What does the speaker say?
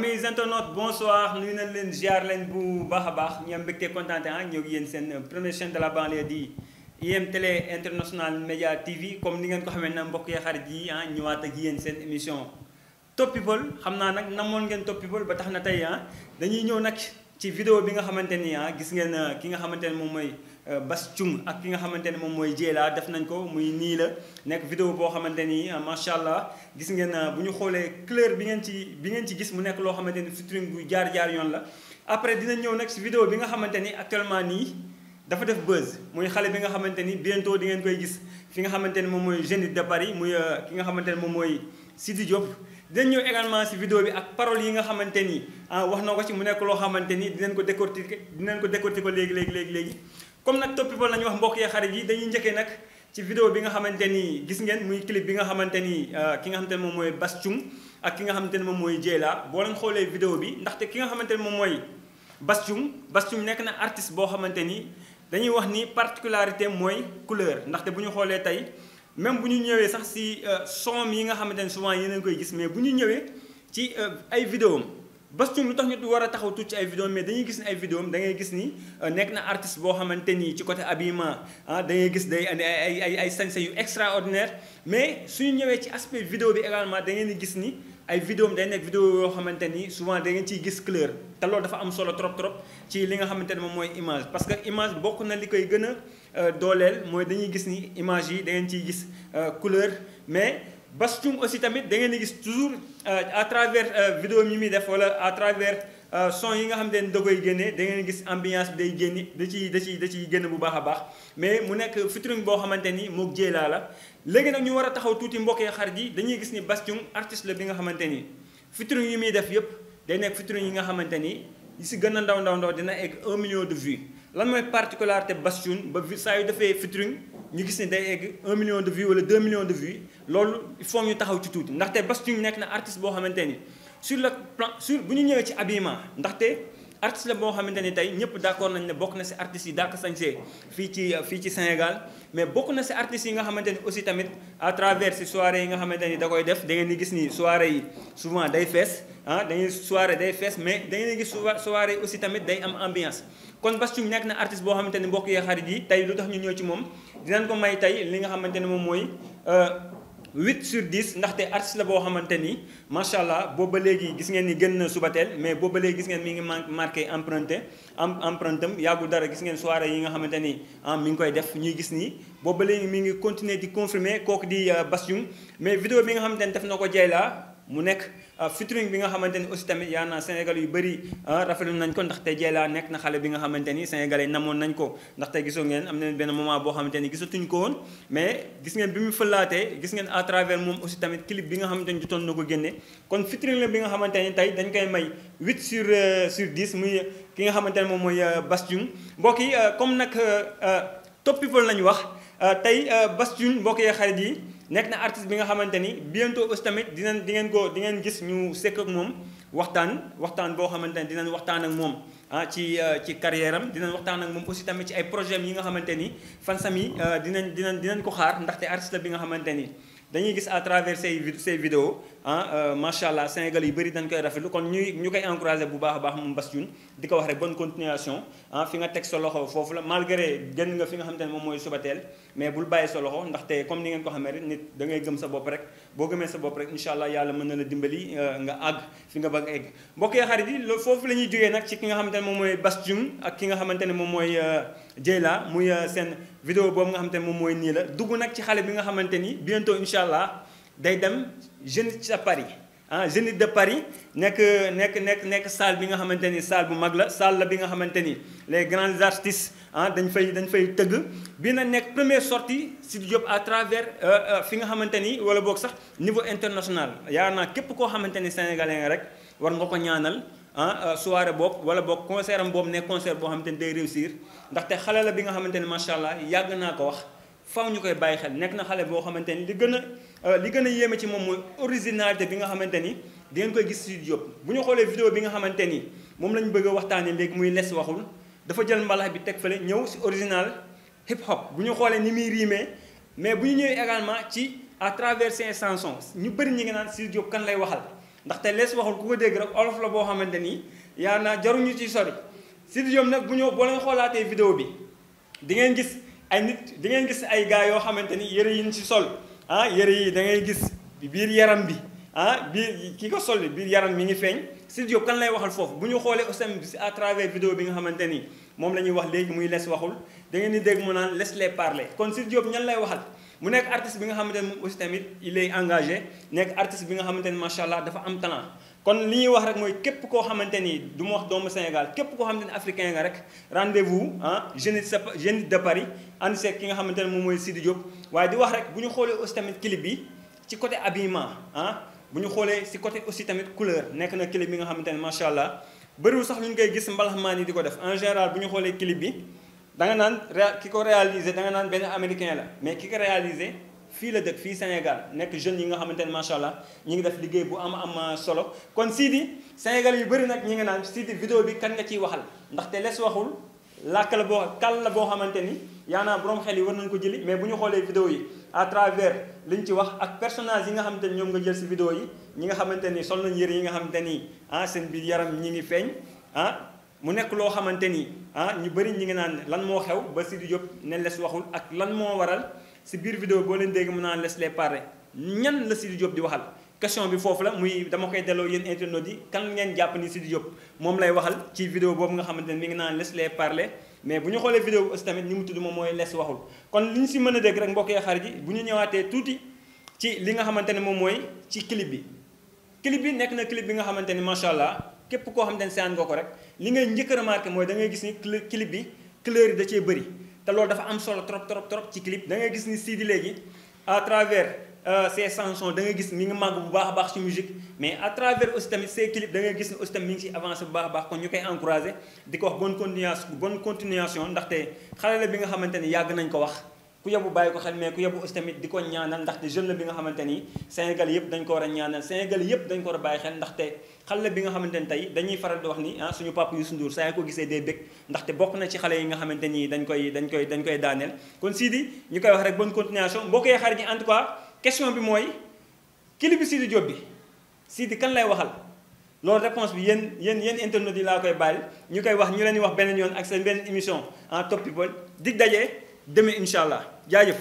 amis internautes bonsoir nuyu nañ leen ziar leen bu baax a baax ñu am mbégte kontaan ñoo ngi yéen seen première chaîne de la banlieue di IM Télé International Média TV comme ni ngeen ko xamee na mbokk yi xarit yi ñëwaat ak yéen seen émission Top People xam naa nag namoon ngeen Top People ba tax na tey dañuy ñëw nag ci vidéo bi nga xamante ni gis ngeen ki nga xamante ne moom mooy Bass Thioung ak ki nga xamante ne moom mooy Dieyla def nañ ko muy nii la nekk vidéo boo xamante ni macha allah gis ngeen bu ñu xoolee couleur bi ngeen ci gis mu nekk loo xamante ni featuring bu jaar yoon la. après dinañ ñëw nag si vidéo bi nga xamante ni actuellement nii dafa def buzz muy xale bi nga xamante ni bientôt di ngeen koy gis fi nga xamante ni moom mooy Zénith de Paris muy ki nga xamante ne moom mooy Sidi Diop. dinañ ñëw également si vidéo bi ak paroles yi nga xamante ni wax na ko ci mu nekk loo xamante ni dinañ ko décortiquer léegi. comme nag Top People la ñu wax mbokk yi xarit yi dañuy njëkkee nag ci vidéo bi nga xamante ni gis ngeen muy clip bi nga xamante ni ki nga xamante ne moom mooy Bass Thioung ak ki nga xamante ne moom mooy Dieyla boo leen xoolee vidéo bi ndaxte ki nga xamante ne moom mooy Bass Thioung nekk na artiste boo xamante ni dañuy wax ni particularité mooy couleur ndaxte bu ñu xoolee tey même bu ñu ñëwee sax si son yi nga xamante ne souvent yéen a koy gis mais bu ñu ñëwee ci ay vidéo am Bass Thioung lu tax ñu war a taxaw tuuti ci ay vidéo mais dañuy gis ni ay vidéo am da ngay gis ni nekk na artiste boo xamante ni ci côté habillement da ngay gis day andi ay sañse yu extraordinaire mais suñu ñëwee ci aspect vidéo bi également da ngeen di gis ni ay vidéo am day nekk vidéo yoo xamante ni souvent da ngeen ciy gis couleur te loolu dafa am solo trop ci li nga xamante ne moom mooy image parce que image bokk na li koy gën a dooleel mooy dañuy gis ni image yi da ngeen ciy gis couleur mais Bass Thioung aussi tamit da ngeen di gis toujours à travers vidéo mi muy def wala à travers son yi nga xam ne da koy génne da ngeen gis ambiance bi day génne da ciy génn bu baax a baax mais mu nekk featuring boo xamante ni moog Dieyla la. léegi nag ñu war a taxaw tuuti mbokkee xarit yi dañuy gis ni Bass Thioung artiste la bi nga xamante ni featuring yi muy def yëpp day nekk featuring yi nga xamante ni yi si gën a ndaw dina egg 1 million de vues. lan mooy particularité Bass Thioung ba saa yu defee featuring ñu gis ni day egg 1 million de vues wala 2 millions de vues loolu il faut ñu taxaw ci tuuti ndaxte Bass Thioung nekk na artiste boo xamante ni sur le plan bu ñu ñëwee ci habillement ndaxte artiste la boo xamante ni tey ñëpp d'accord nañ ne bokk na si artistes yi dàq sañsee fii ci Sénégal mais bokk na si artistes yi nga xamante ni aussi tamit à travers si soirées yi nga xamante ni da koy def da ngeen di gis ni soirées yi souvent day fees dañuy soirée day fees mais da ngeen di gis soirée aussi tamit day am ambiance. kon Bass Thioung nekk na artiste boo xamante ni mbokk yee xarit yi tey lu tax ñu ñëw ci moom dinañ ko may tey li nga xamante ne moom mooy 8 sur 10 ndaxte artiste la boo xamante ni macha allah boobu ba léegi gis ngeen ni gën na Subatel mais boobu ba léegi gis ngeen mi ngi marqué empreinte am yàggul dara gis ngeen soirée yi nga xamante ni mi ngi koy def ñuy gis nii boobu ba léegi mi ngi continuer di confirmer kooku di Bass Thioung mais vidéo bi nga xamante ni def na ko Dieyla mu nekk featuring bi nga xamante ni aussi tamit yaa naa Sénégal yu bëri rafetlu nañ ko ndaxte Dieyla nekk na xale bi nga xamante ni sénégalais namoon nañ ko ndaxte gisoo ngeen am na benn moment boo xamante ni gisatuñ ko woon mais gis ngeen bi mu fëlaatee gis ngeen à travers moom aussi tamit clip bi nga xamante ni jotoon na ko génne kon featuring la bi nga xamante ni tey dañ koy may 8 sur 10 muy ki nga xamante ne moom mooy Bass Thioung mbokk yi comme nag Top People lañu wax tey Bass Thioung mbokk yee xarit yi nekk na artiste bi nga xamante ni bientôt aussi tamit di ngeen gis ñu sekk ak moom waxtaan boo xamante ni dinañ waxtaan ak moom ci carrière am dinañ waxtaan ak moom aussi tamit ci ay projet yi nga xamante ni fansam yi dinañ ko xaar ndaxte artiste la bi nga xamante ni dañuy gis à travers say vidéos macha allah Sénégal yu bëri dañ koy rafetlu kon ñu koy encouragé bu baax a baax moom Bass Thioung di ko wax rek bonne continuation fi nga teg sa loxo foofu la malgré gën nga fi nga xamante ne moom mooy Subatel mais bul bàyyi sa loxo ndaxte comme ni ngeen ko xamee rek nit da ngay gëm sa bopp rek boo gëmee sa bopp rek incha allah yàlla mën na la dimbali nga àgg fi nga bëgg egg mbokk yi xarit yi foofu la ñuy jógee nag ci ki nga xamante ne moom mooy Bass Thioung ak ki nga xamante ne moom mooy Dieyla muy seen vidéo boobu nga xamante ne moom mooy nii la dugg nag ci xale bi nga xamante ni bientôt incha allah day dem Zénith de Paris Zénith de Paris nekk salle bi nga xamante ni salle bu mag la salle la bi nga xamante ni les grands artistes dañ fay tëgg bi na nekk première sortie Sidi Diop à travers fi nga xamante ni wala boog sax niveau international yaakaar naa képp koo xamante ni sénégalais nga rek war nga ko ñaanal soirée boobu wala boog concert am boobu nekk concert boo xamante ni day réussir ndaxte xale la bi nga xamante ni macha allah yàgg naa ko wax faw ñu koy bàyyi xel nekk na xale boo xamante ni li gën a yéeme ci moom mooy originalité bi nga xamante ni di ngeen koy gis Sidi Diop bu ñu xoolee vidéo bi nga xamante ni moom lañ bëgg a waxtaanee léegi muy les waxul dafa jël mbalax bi teg fële ñëw si original hip hop bu ñu xoolee ni muy riimee mais bu ñu ñëwee également ci à travers ses chansons ñu bëri ñi nga naan Sidi Diop kan lay waxal ndaxte lees waxul ku ko dégg rek olof la boo xamante ni yaa naa jaruñu ci sori. Sidy Diop nag bu ñëw boo leen xoolaatee vidéo bi di ngeen gis ay nit di ngeen gis ay gars yoo xamante ni yëre yi ñu ci sol yëre yi da ngay gis biir yaram bi biir ki ko sol biir yaram mi ngi feeñ. Sidy Diop kan lay waxal foofu bu ñu xoolee aussi à travers vidéo bi nga xamante ni moom la ñuy wax léegi muy lees waxul da ngeen di dégg mu naan laisse les parler kon Sidy Diop ñan lay waxal mu nekk artiste bi nga xamante ni moom aussi tamit il est engagé nekk artiste bi nga xamante ni macha allah dafa am talent. kon li ñuy wax rek mooy képp koo xamante ni du ma wax doomu Sénégal képp koo xamante ni africain nga rek rendez-vous Zénith de Paris ànd seeg ki nga xamante ne moom mooy Sidy Diop. waaye di wax rek bu ñu xoolee aussi tamit clip bi ci côté habillement bu ñu xoolee si côté aussi tamit couleur nekk na clip bi nga xamante ne macha allah bëriwul sax lu ñu koy gis mbalaxmaan yi di ko def en général bu ñu xoolee clip bi da nga naan ki ko réalisé da nga naan benn américain la mais ki ko réalisé fii la dëkk fii Sénégal nekk jeunes yi nga xamante ne macha allah ñi ngi def liggéey bu am solo. kon Sidy Sénégal yu bëri nag ñi nga naan Sidy vidéo bi kan nga ciy waxal ndaxte les waxul làkk la boo kàll la boo xamante ni yaa naa borom xel yi war nañu ko jëli mais bu ñu xoolee vidéo yi à travers liñ ci wax ak personnage yi nga xamante ni ñoom nga jël si vidéo yi ñi nga xamante ni sol nañ yëre yi nga xamante ni seen biir yaram ñi ngi feeñ mu nekk loo xamante ni ñu bëri ñi ngi naan lan moo xew ba Sidy Diop ne les waxul ak lan moo waral si biir vidéo boo leen dégg mu naan laisse les parler ñan la Sidy Diop di waxal. question bi foofu la muy dama koy delloo yéen internautes yi kan ngeen jàpp ni Sidy Diop moom lay waxal ci vidéo boobu nga xamante ni mi ngi naan laisse les parler mais bu ñu xoolee vidéo bi aussi tamit ni mu tudd moom mooy les waxul. kon li ñu si mën a dégg rek mbokk yi xarit yi bu ñu ñëwaatee tuuti ci li nga xamante ne moom mooy ci clip bi. clip bi nekk na clip bi nga xamante ni macha allah képp koo xamante ni seetaan nga ko rek li ngay njëkk a remarqué mooy da ngay gis ni clip bi couleur yi da cee bëri te loolu dafa am solo trop ci clip da ngay gis ni Sidy léegi à travers ces chansons da ngay gis mi ngi màgg bu baax a baax ci musique mais à travers aussi tamit ces clips da ngay gis ni aussi tamit mi ngi ci avancé bu baax a baax kon ñu koy encouragé di ko wax bonne continuation ndaxte xale la bi nga xamante ni yàgg nañ ko wax ku yebu bàyyi ko xel mais ku yebu aussi tamit di ko ñaanal ndaxte jeune la bi nga xamante ni Sénégal yëpp dañ ko war a ñaanal Sénégal yëpp dañ ko war a bàyyi xel ndaxte xale la bi nga xamante ni tey dañuy faral di wax ni suñu papa Youssou Ndour saa yi ko gisee day bëgg ndaxte bokk na ci xale yi nga xamante ni dañ koy daaneel kon Sidy ñu koy wax rek bonne continuation mbokk yi xarit yi en tout cas question bi mooy clip bi Sidy Diop bi Sidy kan lay waxal loolu réponse bi yéen internautes yi laa koy bàyyi ñu koy wax ñu leen di wax beneen yoon ak seen beneen émission en Top People dig daje demee incha allah jaajëf.